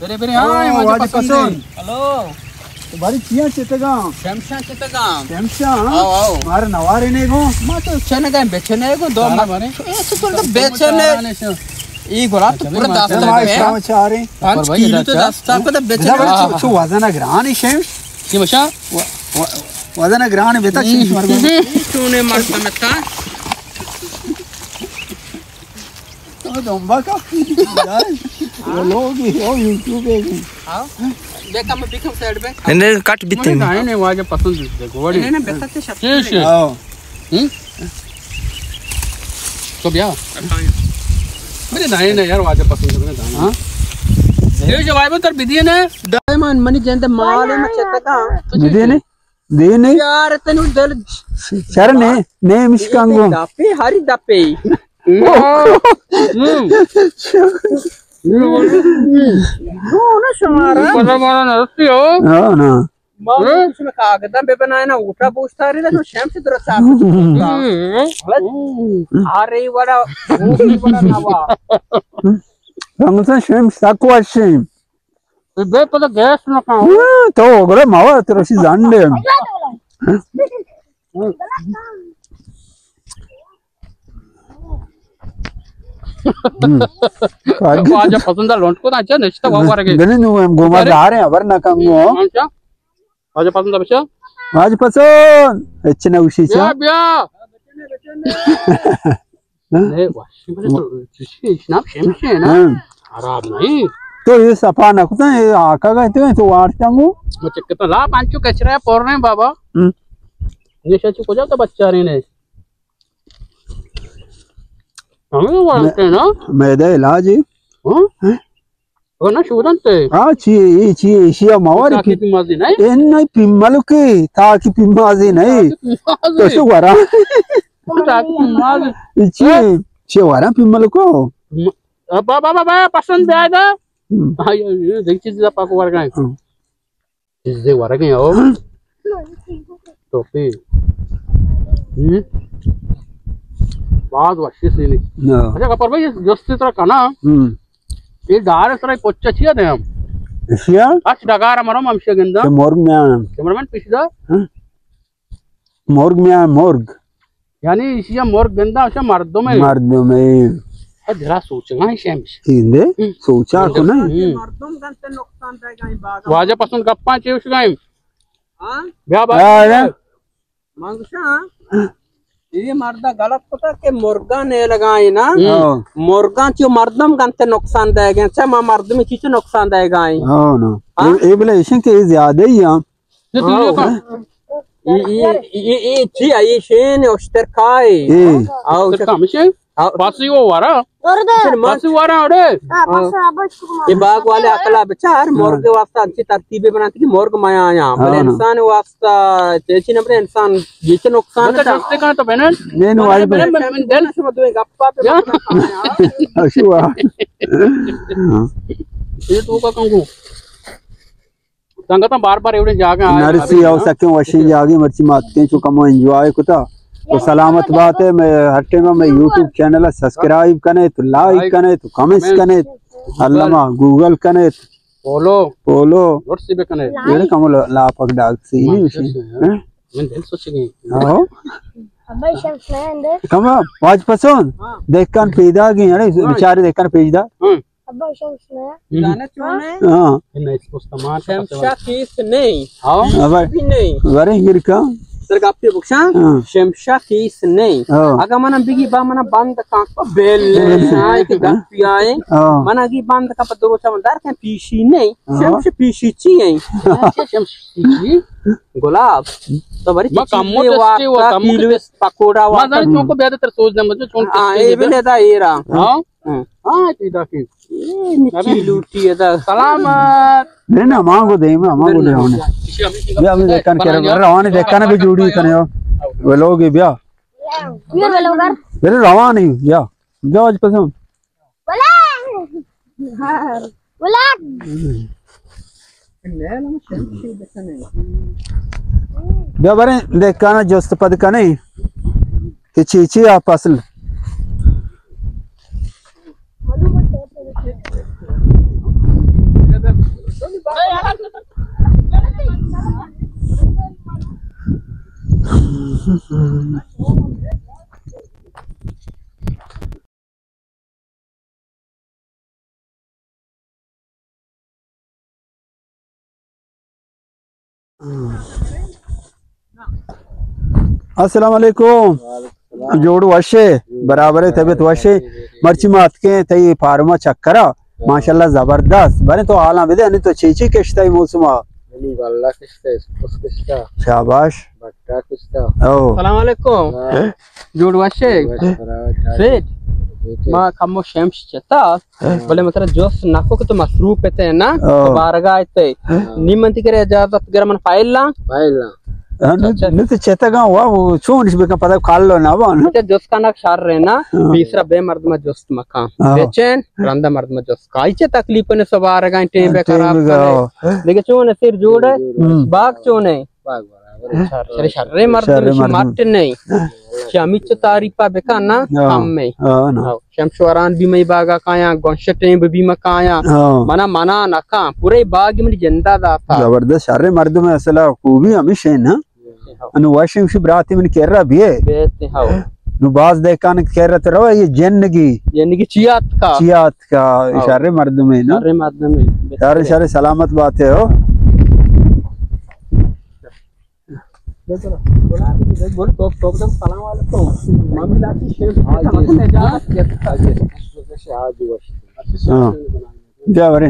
برے، برے، ہاں، ہاں، واجہ واجہ پسند پسند۔ ہلو۔ تو باری چیاں چتگاں؟ شمشاں چتگاں۔ شمشاں؟ آؤ، آؤ۔ مارا نوارے نے گو۔ ما تو چنگا بچنے گو، دو سارا مار۔ بارے۔ اے تو پر بچنے۔ ای گلاب تو پر دست ما لگے۔ اسلام چارے۔ پانچ پر بھائی کیلو تو دستا۔ دستا کو تو بچنے۔ بدا بڑا چو، چو وزن گرانی شمش۔ کی مشا؟ و-، و-، وزن گرانی بیتا شمش مر گو۔ چونے مر سمتا۔ تو دمبا کا۔ وہ لوگ ہی ہو، یوٹیوب ہے۔ ہاں۔ دیکھ، ہم بیکم سائیڈ پہ۔ انہیں کٹ بیتے مجھے ہیں۔ دائیں نے واجہ پسند ہے، گوڑی۔ انہیں نے بہتر سے شخص شیر، شیر۔ ہاں۔ ہم؟ تو بیا۔ میرے دائیں نے یار واجہ پسند ہے، میرے دائیں۔ ہاں۔ یہ جو وائبن تر بدیے نا۔ دائمن منی جند مال میں چتکا۔ بدیے نے؟ دینے؟ یار، تنو دل شر نے، نے مشکان گو۔ دپے، ہری دپے۔ ہم۔ نو، نہ شمارا۔ پتا مارا نرسی ہو۔ ہاں، نا۔ ما ہم؟ کچھ میں کاغذاں بے بنائے نا، اوٹا بوشتاری نا، تو شمس درست صاف۔ ہم۔ ارے وڑا، وہ وڑا نوا۔ ہم تو شمس تک وشیم۔ بے پدا گیس نہ کھاؤ۔ ہاں، تو گڑا ماوا ترسی زنڈے۔ ہم۔ واجہ پسند لونٹ کو اچھا نشتا، وہ ورگے۔ گنے نو ہم گوما ارے۔ جا رہے ہیں، ورنہ کم گو۔ اچھا۔ واجہ پسند بچا۔ واجہ پسند۔ اچھا نہ اسی چا۔ بیا، بیا۔ ہاں؟ نہیں، واشی بلے تو، چیزی، اس نام شمشے نا۔ ہاں۔ خراب نہیں۔ تو یہ صفا نہ کتا، یہ آقا گئے تو، تو وارتا ہوں۔ مجھے کتا لا پانچو کچرا ہے، پور رہے ہیں بابا۔ ہم۔ یہ شاید کجا تو بچہ رہے نے۔ ہمیں تو وارتے ہیں نا۔ میدہ علاج ہے۔ ہاں؟ ہاں؟ او نہ شودنت۔ آ، چی، ای چی، ایشی ء مواری تاکہ پی-، پیمازی نہیں؟ اے نہیں، پیملو کے، تاکہ پیمازی نہیں۔ تاکہ پیمازی۔ تو شو ورا۔ تاکہ پیمازی۔ ای چی، ہاں؟ چی ورا پیملو کو؟ م-، با، با، با، با، پسند بیائے دا۔ ہم۔ ہاں، یہ، یہ دیکھ چیز دا پاک ورگا ہے۔ ہم۔ چیزے ورگیں او۔ ٹوپی۔ ہم۔ باز وشی سینی۔ نا۔ اچھا، گپر بھائی، جستی طرح کنا۔ ہم۔ یہ ڈار طرح پچا چیا دے ہم۔ اشیا؟ اچ ڈگار مرم ہمشیا گندا۔ کہ مرگ میں آیا۔ کہ مرمن پیش دا۔ ہاں۔ مرگ میں آیا، مرگ۔ یعنی ایشی ء مرگ گنداں، ایشی ء مردم ء۔ مردم ء۔ اے دلا سوچگاں شمش۔ ایندے؟ ہم۔ سوچا کو نہیں؟ ہم۔ مردم گنت نقصان دے گا باغ۔ واجہ پسند گپاں چے وش گائیں؟ ہاں؟ بیا با۔ ہاں، ہاں۔ منگشاں، یہ مردا غلط کتا کہ مرگاں نے لگائیں نا۔ ہاں۔ مرگاں چو مردم گنت نقصان دے گئے، چا ما مردم چی چو نقصان دے گائیں۔ ہاں نا۔ ہاں؟ اے، اے بلے ایشن کہ اے زیادہ ہی ہاں۔ یہ تو یہ ہاں۔ کام۔ اے، اے، اے، اے چی اے؟ اے شین اشتر کائے۔ اے۔ او اشتر کام شین؟ او۔ پاسی وہ وارا۔ اور دے۔ پاسی وارا اڑے۔ ہاں، پاسی آباد شکو۔ یہ باغ والے عقلا بچار، ہاں۔ مرگ واسطہ انچی ترتیبے بناتی کہ مرگ میں آیا۔ ہاں، بلے ہاں۔ انسان واسطہ چیچی نمبر انسان یہ چه نقصان بس تھا۔ جستے کہاں تو بہنن؟ نہیں، نہیں، بہنن، آج بہنن، بہنن، بہنن۔ شما دوئیں گپا پہ یا۔ بہنن کہاں آیا؟ اشوا۔ ہاں۔ یہ تو کا کنگو۔ سنگتاں بار بار ایوڑیں جاگہ آئے، نرسی آئے، او ہاں۔ سکیں وشیں جاگے مرچی ماتکیں چو کمو انجوائے کتا۔ تو سلامت بات ہے، میں ہر ٹائم میں یوٹیوب چینل سبسکرائب کنے، تو لائک لائک، کنے، تو کمنٹس کمنٹ، کنے، گوگل۔ علامہ گوگل کنے، فالو۔ فالو۔ نرسی بکنے۔ ایڑے کمو لا-، لاپک ڈاک سی ہی ماشاء وشی۔ اللہ۔ ہیں؟ من دل سوچ گئی۔ ہاں۔ ابا شمس میں اندے۔ کما واج پسند؟ ہاں۔ دیکھن پیدا گئے، اڑے ہاں۔ بیچارے دیکھن پیدا۔ ہاں۔ ابا شمس میں۔ ہم۔ دانا چون ہے؟ ہاں۔ نہیں، اس کو استعمال شمشا کیس نہیں۔ ہاں۔ ابا بھی نہیں۔ ورے گرکا۔ سر گپے بکشاں؟ ہاں۔ شمشا کیس نہیں۔ ہاں۔ اگر منا بگی با منا بند کان کو بل ہاں۔ آئے کہ گپی آئے۔ ہاں۔ منا گی بند کان پر دروچا من در کن پیشی نہیں۔ ہاں۔ شمش پیشی چی ہیں؟ شمش پیشی؟ گلاب۔ تو بری ما چیز کمو یہ ٹیسٹی و واقعا کمو کیلو ٹیسٹی۔ پکوڑا ما واقعا۔ زاناں چون کو بیادے تر سوز نہ مجھے چون ہاں، اے بلے دا ایرا۔ ہاں؟ ہاں۔ ہاں، پیدا کی۔ اے نکی لوٹی ہے دا۔ سلامت۔ نہیں، نہیں، مانگو دے، مانگو دے، ہونے۔ بیا، ہمیں دیکھن کے روان، دیکھن بھی جوڑی کنے ہو۔ وہ لوگ ہی بیا۔ بیا، بیا، بیا۔ میرے روان ہی، بیا۔ بیا، آج پسند۔ بیا بریں دہکانا جست پد کنیں کہ چی چی آ فصل۔ السلام علیکم۔ جوڑ وشے، برابر ہے، طبیعت وشے۔ مرچی ما اتکیں تئی فارما چکرا، ماشاءاللہ زبردست۔ بنے تو حالاں بدے، انی تو چی چی کشتا ای موسما؟ انی واللہ کشتا، کس کشتا۔ شاباش۔ بٹا کشتا۔ او۔ السلام علیکم۔ ہاں۔ جوڑ وشے۔ وش برابر۔ سیٹ۔ سیٹ۔ ما کمو شمش چتا۔ بلے من ترا جست نکو کہ تو مصروف اتے نا، او۔ تو بارگا اتے۔ نی من تی کرے اجازت گر من فائل لاں۔ فائل لاں۔ ہاں، نو، اچھا۔ نو تو چتگاں وا، وہ چون اش بکن پتہ کالو نہ وان۔ اچھا، جست کنگ شر ہے نا، ہاں۔ پیسرا بے مردم جست مکان۔ ہاں۔ بے چین، رندا مردم جست کا۔ ایچے تکلیف نے سو بارگا ٹیم بے ٹیم خراب بے کنے۔ خراب۔ دیکھے چون ہے سیر جوڑ ہے، ہم۔ باغ چون ہے۔ باغ برابر۔ شر، شر، شر مردم شر شی مردم۔ مٹ نہیں۔ شی ہمیچو تعریفا بکن نا، ہاں۔ کم میں۔ ہاں، نا۔ ہاں۔ شمشوران بی مئی باغا کایاں، گونشٹیں بی مکایاں۔ ہاں۔ منا، منا نکاں۔ پورے باغ منی جندا داتا۔ زبردست، شر مردم اصلا خوبی ہمیش ہے نا۔ ہاں۔ انو واشی وشی براتی من کرا بیے۔ بیتے ہاں۔ نو باز دہکان کرا تو روا یہ جنگی۔ جنگی چیات کا۔ چیات کا، ہاں۔ شر مردم ہے نا۔ شر مردم ہے۔ شر، شر سلامت بات ہے ہو۔ بول، ٹوک، ٹوک دم، سلام علیکم۔ مامی لاتی شیخ، ہاں، جی۔ اجازت۔ ہاں۔ جا ورے۔